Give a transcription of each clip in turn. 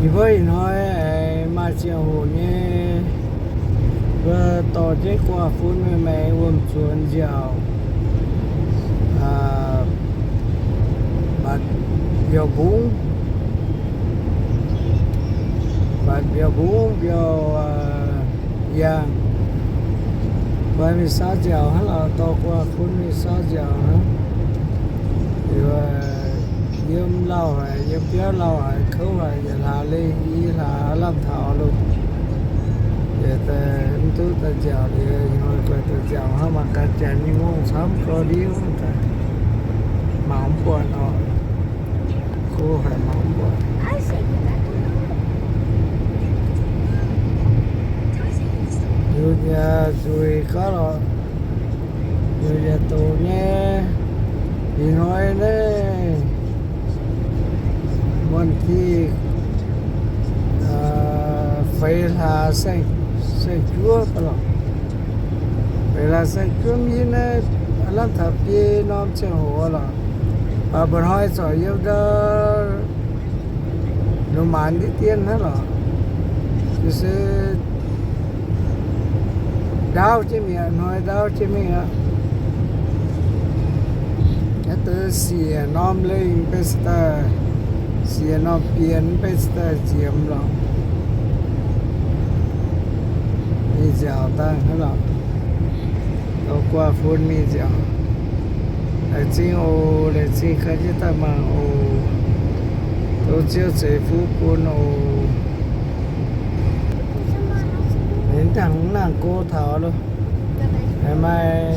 Ih hnoi aengx maaih ziangh hoc nyei, mbuo dorh jienv guaax fun mingh maengx wuom-zuonx nziaauc, mbatc mbiauz-mbungv, mbatc mbiauz-mbungv mbiauz, yangh, mbuo mingh saauv nziaauc hnangv lorqc, dorh guaax fun mingh saauv nziaauc hnangv. Yiem lauh haic, yiem biauv lauh haic, kouv haic, yietc hlaax lengh i hlaax lamh taux loh. Yietc deix mv duqv daaih nziaauc liuz, ih hnoi guaax daaih nziaauc hnangv, mangc gaax janx nyei ngongh camv gau ndiev, mangc mv buatc oc. Kouv haic, mangc mv buatc. Liuz yaac nzueic gauh lorqc, liuz yaac doqc nyei. Ih hnoi naaiv วันที่ feix hlaax saeng-juov lorqc. Feix hlaax saeng-juov mv hiuv naaiv lamh taux biei norm ziangh hoc lorqc. Baac mba'hnoi corc yiem ndau loz-maanx ndiev dien hnangv lorqc. Se ndaauv jienv mi'aqv, hnoi ndaauv jienv mingh aqv. Naaiv deix siec norm lengh mv benx daaih, siec norm bienx mv benx daaih nziemx lorqc. Mingh nziaauc dangh hnangv lorqc. Dorh guaax fun mingh nziaauc. Laengz zingh oc, laengz zingh gan jienv daaih mangc oc. Tov Ziouv ceix fuqv bun oc. Ninh dangh nangh go taux loh. Maaih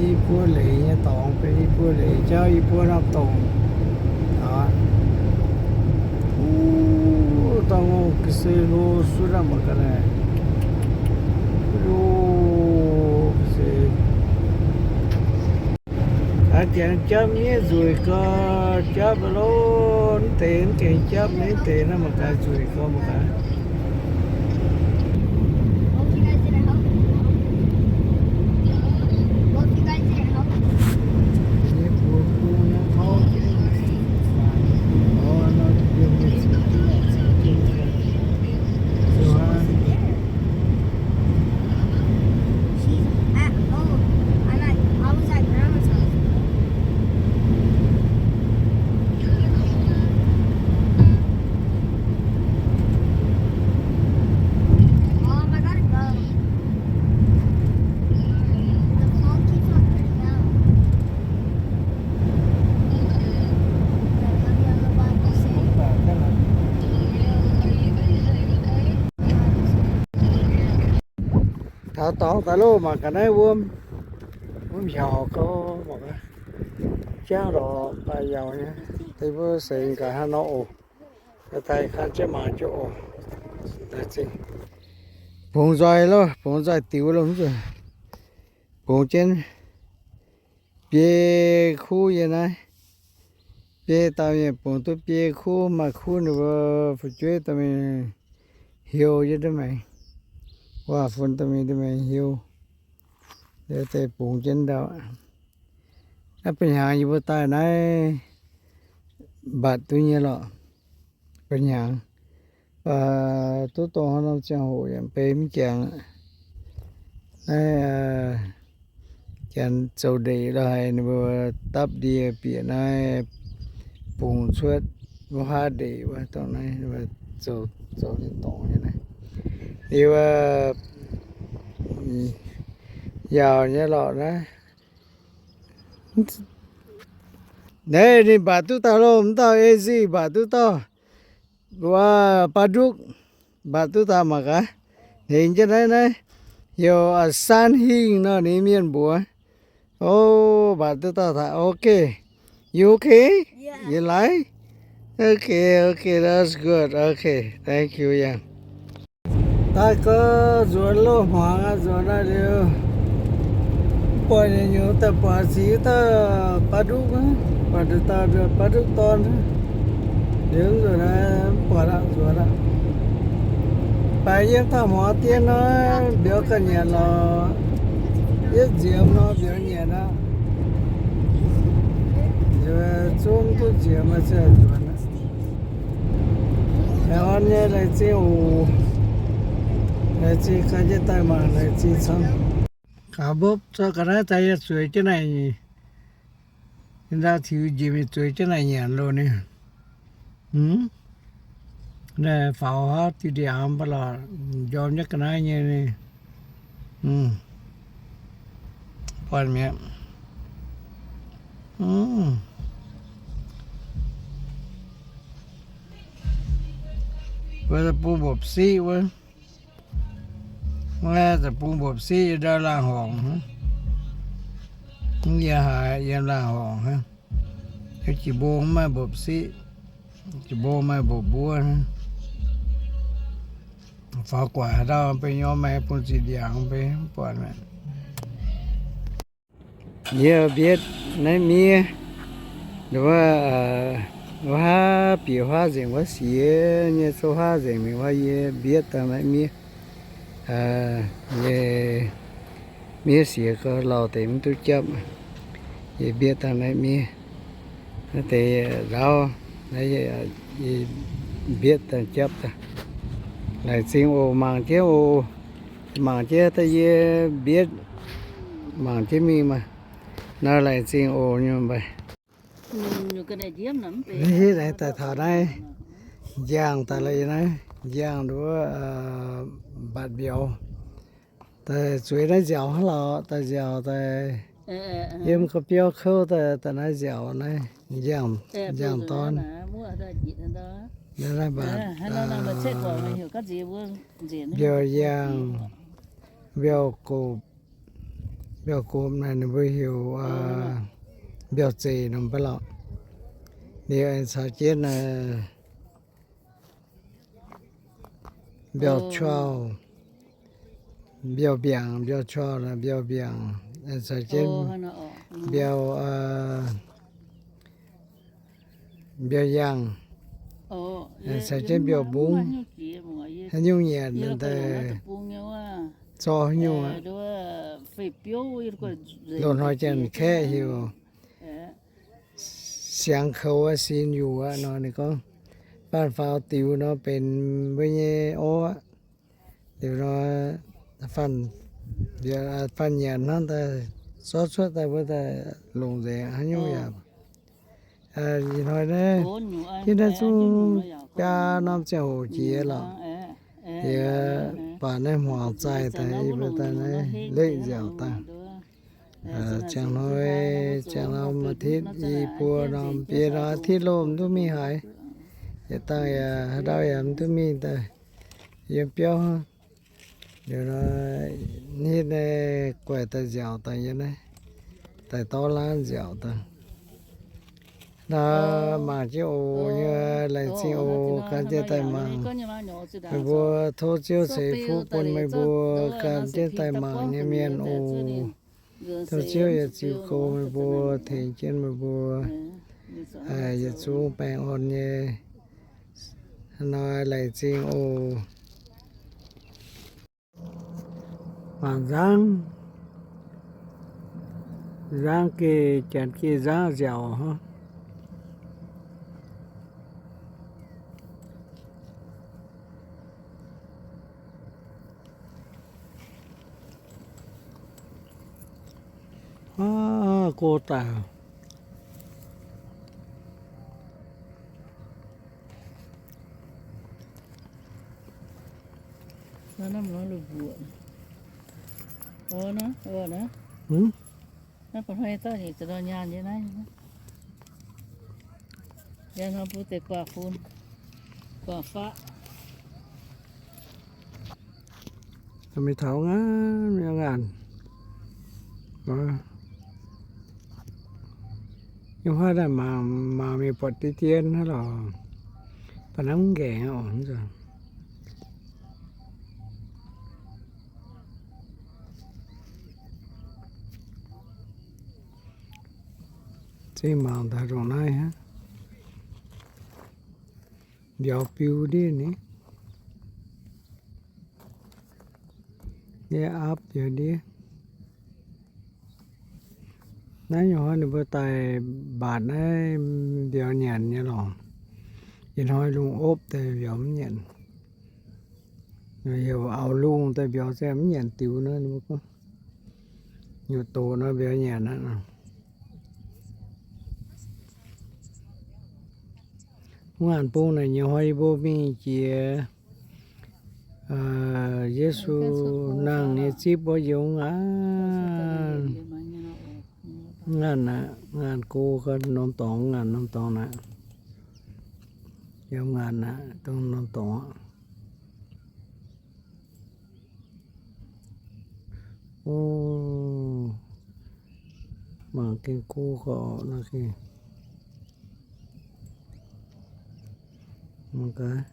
i buo leiz nyei dorngx, benx i buo leiz jauv, i buo norm dorngx. Wuov, dorngx ga'sie hlo sutv aqv mangc gaax naaic. Wuov, ga'sie. Aa, janx japv miev nzueic gau, japv loh, mv deix mv gaengh japv, mv deix naaiv mangc gaax nzueic gau mangc gaax. She's at home. I'm at, I was at grandma's house. Mom, I gotta go. The phone keeps on cutting out. Taux dorngx daaih loh, mangc gaax naaiv wuom, wuom hiaaux gau, mangc gaax, jangv lorqc, daaih yaauc nyei. Deix mbuo seix gaax hnangv nor oc. Daaih gan jienv mangc jienv oc. Bungx nzoih loh, bungx nzoih diux loh, bungx jienv biei kuv yiem naaiv. Biei dauh mienh bungx duqv biei kuv, maaih kuv ninh mbuo fu'jueiv dorh mingh hiuv yiem ndiev maengx. Guaax fun dorh mingh ndiev maengx hiuv. Liuz deix bungx jienv ndau. Naaiv ba'hnyangx yie mbuo daaih naaiv mbatc duqv nyei lorqc. Ba'hnyangx, baac duqv dongh haaix norm ziangh hoc yaac mbeix mv jangx. Naaiv janx zoux ndeic lo haic, ninh mbuo dapv ndie bieqc naaiv bungx cuotv wuov haav ndeic wuov, dongh naaiv zoux, zoux nyei dorngx nyei naaiv. Liuz, yaauc nyei lorqc naaiv. Naaiv ninh mbatc duqv dauh loh, mv dauh A Z mbatc duqv dauh. Wuov baa ndukv mbatc duqv dauh mangc gaax. Hnengx jienv naaiv naaiv, heuc San Hingh nor ninh mienh mbuox. O, mbatc duqv dauh taux. Okay. You okay? You like? Okay, okay, that's good. Okay, thank you, yeah. Daaih gau, nzuonx loh hmuangx aqv, nzuonx naaiv liuz, buatc nyei nyungc daaih buatc ziux dauh baa ndukv, buatc dauh baa ndukv dorn. Liuz nzuonx naaiv mv buatc aqv, nzuonx aqv. Baac yiem taux hmuangx dien nor, mbiauz ga'nyiec lorqc. Yietv nziemx nor mbiauz nyiec aqv. Zungv duqv nziemx se nzuonx aqv. Laengz zingh oc. Laengz zingh ganh jienv daaih mangc, laengz zingh camv. Gaax mbopv zorqv ga'naaiv daaih yie zueiz jienv naaic nyei. Ninh daaih tiux njiec mingh zueiz jienv naaic nyanc loh ninh. Naaiv faaux haav diuh ndiangx mv baac lorqc, njormh nyei ga'naaiv nyei ninh. Buatc mi'aqv. Wuov deic-bung mbopv siqv wuov. Mv gaengh deic-bung mbopv siqv yiem ndau laangh horngc hnangv. Mv yiem haaix, yiem laangh horngc hnangv. Jiex mbong maaih mbopv siqv, jiex mbong maaih mbopv mbuov hnangv. Faaux gu'nguaaic haaix dauh bun nyorm maaih bun ziqc ndiangx mv buatc mi'aqv. Yie mbietv naaiv miev, wuov, wuov haav bieqc huaav nzengc wuov siex nyei, coqv huaav nzengc mingh wuov, yie mbietv dangh naaiv miev. Yie miev siex gau, lauh deix mv duqv japv. Yie mbietv dangh naaiv miev. Naaiv deix nzaaux, naaiv yie mbietv dangh japv daaih. Laengz zingh oc, mangc jienv oc. Mangc jienv daaih yie mbietv, mangc jienv mingh maah. Naaiv laengz zingh oc nyei mbaih. Hitv naaiv daaih taux naaiv njang daaih lorqc, yie naaiv njang nduov mbatc mbiauz. Daaih zueiz naaiv nziaauc hnangv lorqc, daaih nziaauc daaih yiem ga'biauv kouv daaih, daaih naaiv nziaauc naaiv njang, njang dorn. Naaiv mbatc mbiauz yangh, mbiauz gopv, mbiauz gopv naaic ninh mbuo heuc mbiauz zeic nor mv baac lorqc. Liuz aengx caux jienv mbiauz quauh, mbiauz mbiaangc, mbiauz quauh, mbiauz mbiaangc, aengx caux jienv mbiauz, mbiauz yangh, aengx caux jienv mbiauz mbungv. Haaix nyungc nyanc daaih zorqv haaix nyungc aqv. Loz-hnoi Janx-Kaeqv heuc siangx koux sin yuc aqv nor, ninh gorngv baanh faaux diux nor benx mbuo nyei orv aqv. Liuz nor, faanh nyanc hnangv daaih, zorqv cuotv daaih mbuo daaih longc nzengc haaix nyungc yaac. Ih hnoi naaiv, hitv naaiv zungv biaa norm ziangh hoc jiex lorqc. Yie baac naaiv hmuangx zaaih daaih yie mbuo daaih naaiv leqv nziaauc dangh. Ziangh hnoi, ziangh norm อาทิตย์ i buo norm, biei norm อาทิตย์ loh mv duqv mingh haaix. Yietc dangh yaac haaix ndau yaac mv duqv mingh daaih yiem biauv. Liuz nor, hitv naaiv guaix daaih nziaauc dangh yie naaiv, daaih dorv laanv nziaauc dangh. Naaiv mangc jienv oc nyei, laengz zingh oc, gan jienv daaih mangc. Meih mbuo tov Ziouv ceix fuqv bun meih mbuo gan jienv daaih mangc nyei mienh oc. Tov Ziouv yietc ziux goux meih mbuo, tengx jienv meih mbuo yietc zungv baengh orn nyei. Hnoi laengz zingh oc. Mangc nzangv, nzangv geh, janx geh nzangv nziaauc hnangv. Aav, go daic. Naaiv mbuo lungh mbuoqc. Naaiv, naaiv, naaiv, naaiv, naaiv, naaiv, naaiv, Yie hnoi mbuo deix guaax fun, guaax faqv. Mingh taux ngaanc, mingh ngaanc. Yiem huaav daaih mangc, mangc mingh buatc deix dien hnangv lorqc. Baac naaiv mv nqaengc oc. Zingh mangc daaih ndongc naaiv hnangv. Mbiauz biu ndiev ni. Yie aapv mbiauz ndiev. Naaiv nyei hnoi ninh mbuo daaih mbatc naaiv mbiauz nyanc nyei lorqc. Ih hnoi lungh opv daaih mbiauz mv nyanc. Heuc auv-lungh daaih mbiauz se mv nyanc diux nor, heuc doqc nor mbiauz nyanc aqv. Wuov ngaanc bung naaic nyei hnoi yie mbuo mingh jiex Yesu nangh nyei zipv wuov yie ngaanc, ngaanc aqv, ngaanc go gau norm dorngx, ngaanc norm dorngx aqv. Yiem ngaanc aqv, dongh norm dorngx aqv. O, mangc gengh go gau nor gengh. Mangc gaax.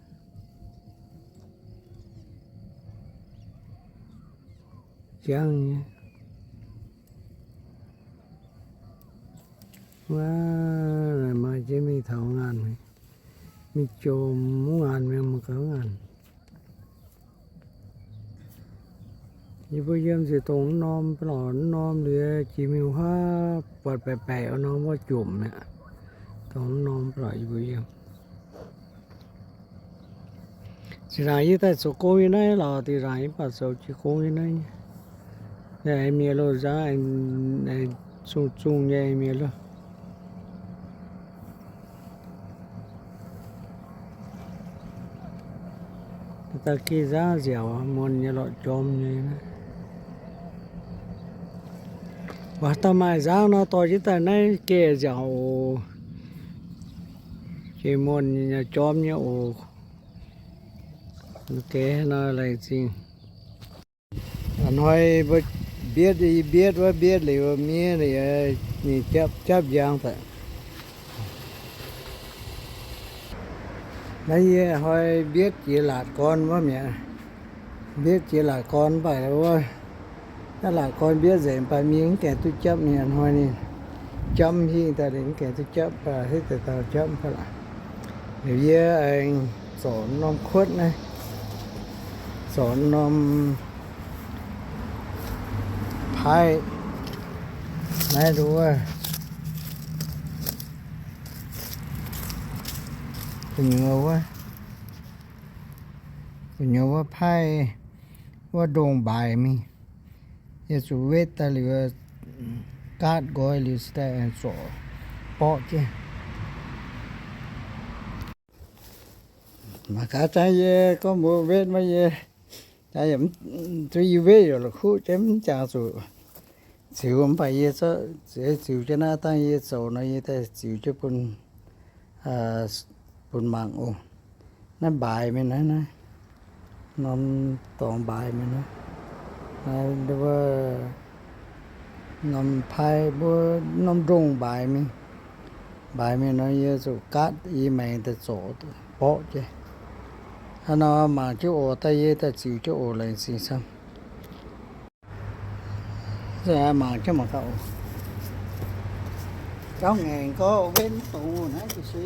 Jangv nyei. Wuov, maaih jienv mingh taux ngaanc, mingh jomc wuov ngaanc mingh, mangc gaax ngaanc. Yie mbuo yiem nziex dongh norm lorqc, norm liuz jiex mingh huaav buatc baeqc baeqc wuov norm wuov jomc mi'aqv. Dongh norm lorqc yie mbuo yiem. Zinh ndaangc yie daaih zoux gong nyei naaiv lorqc, zinh ndaangc yie mv baac zoux jiez gong nyei naaiv nyei. Mienh loh nzangv, zungh zungh nyei mienh loh. Da'ganh geh nzangv nziaauc, muonc nyei lorqc, jorm nyei. Waac daaih maaih nzangv nor, dorh jienv daaih naaiv geh nziaauc oc. Jiex muonc nyei, jorm nyei oc. Geh nor laengz zingh. A'hnoi mbuo mbietv, mbietv wuov mbietv liuz miev liuz, ninh japv japv njang daaih. Naaiv yie hnoi mbietv jiex laatc gorn wuov mi'aqv. Mbietv jiex laatc gorn mv baac wuov, naaiv laatc gorn mbietv nzengc, mv baac miev mv gaengh duqv japv ninh. A'hnoi ninh jamv hingh daaih, ninh mv gaengh duqv japv, mv baac hitv deix dauh japv mv baac. Liuz yie aengx zorc norm kuotv naaiv, zorc norm paaiv naaiv nduov, gu'nyuoz wuov, gu'nyuoz wuov paaiv wuov ndongh mbaaix mingh. Yie zuqc wetv daaih liuz, gaatv nqoi liuz se daaih zorc borqv jienv. Mangc gaax, jangv yie gorngv mbuox wetv maiv yie, jangv yie mv, duqv yie wetv yaac la'kuqv jienv mv jangx zuqc ziux, mv baac yie ziux jienv naaiv, dangh yie zoux nor yie daaih ziux jienv bun, bun mangc oc. Naaiv mbaaix mingh naaiv, naaiv norm dorngx mbaaix mingh naaiv, naaiv wuov norm paaiv mbuo norm ndongh mbaaix mingh. Mbaaix mingh nor yie zuqc gaatv i maengx daaih zorc borqv jienv. Hnangv nor mangc jienv oc, daaih yie daaih ziux jienv oc, laengz zingh camv. Mangc jienv mangc gaax oc. Jauv ngaengc gorngv wetv mv dungx naaiv jiez se.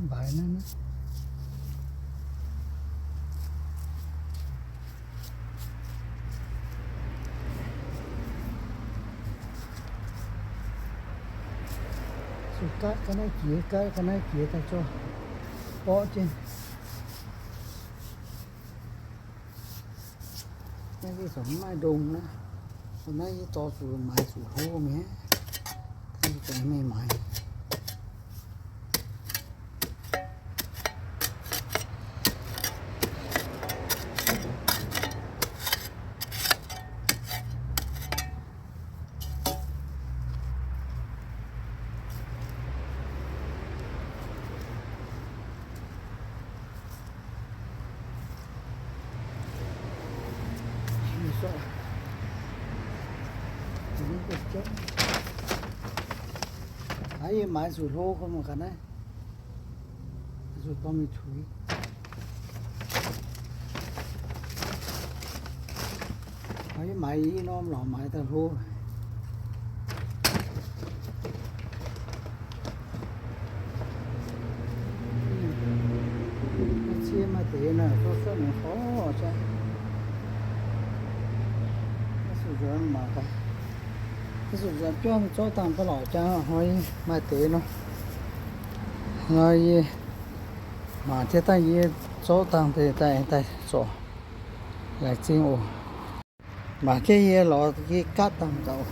Mbaaix naaiv, zuqc gaatv ga'naaiv jiex, gaatv ga'naaiv jiex daaih zorqv borqv jienv. Naaiv yie zuqc mv maaih ndongh naaiv. Naaiv yie dorh zuqc maaiz zuqc hlo mi'aqv. Yie zuqc mingh maaiz. Aav, yie maaiz zuqc hlo gorngv mangc gaax naaiv, zuqc gorngv mingh tuix. Aav, yie maaiz i norm lorqc, maaiz daaih hlo. Cie maaih deix naaic, zorqv cuotv mingh fov zuqc nzuonx mangc gaax. Zuqc nzuonx biauv zorqv dangh ba'lauc jangx, hnoi maaih deix nor. Hnoi yie mangc jienv dangh yie zorqv dangh deix daaih, daaih zorc laengz zingh oc. Mangc jienv yie lorz yie gaatv dangh gauh.